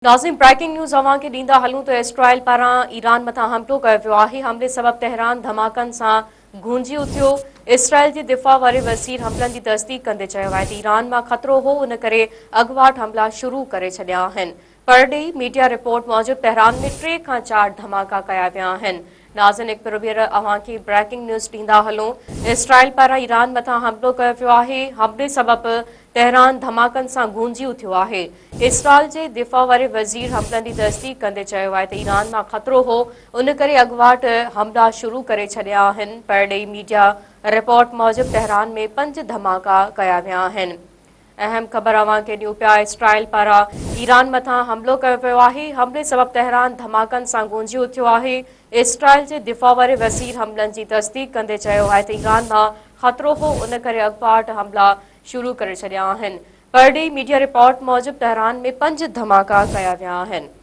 ناظرين breaking news اوهان کي ڏيندا هلون ته اسرائيل پاران ايران مٿان حملو ڪيو ويو آهي، حملي سبب تهران ڌماڪن سان گونجي اٿيو، اسرائيل جي دفاع واري وزير حملن جي تصديق ڪندي چيو آهي ته ايران مان خطرو هو ان ڪري اڳواٽ حملا شروع ڪري ڇڏيا آهن. پرڏيهي ميڊيا رپورٽ موجب تهران ۾ ٽي کان چار ڌماڪا ڪيا ويا آهن. ناظرين هڪ ڀيرو ٻيهر اوهان کي بريڪنگ نيوز ڏيندا هلون اسرائيل پاران ايران مٿان حملو ڪيو ويو آهي حملي سبب تهران ڌماڪن سان گونجي اٿيو آهي اسرائيل جي دفاع واري وزير حملن جي تصديق ڪندي چيو آهي ته ايران مان خطرو هو ان ڪري اڳواٽ حملا شروع ڪري ڇڏيا آهن پرڏيهي ميڊيا رپورٽ موجب تهران ۾ پنج ڌماڪا ڪيا ويا آهن. اهم خبر اوهان کي ڏيون پيا اسرائيل پاران ايران مٿان حملو ڪيو ويو آهي، حملي سبب تهران ڌماڪن سان گونجي اٿيو آهي، اسرائيل جي دفاع واري وزير حملن جي تصديق ڪندي چيو آهي ته ايران مان خطرو هو ان ڪري اڳواٽ حملا شروع ڪري ڇڏيا آهن، پرڏيهي ميڊيا رپورٽ موجب تهران ۾ پنج ڌماڪا ڪيا ويا آهن.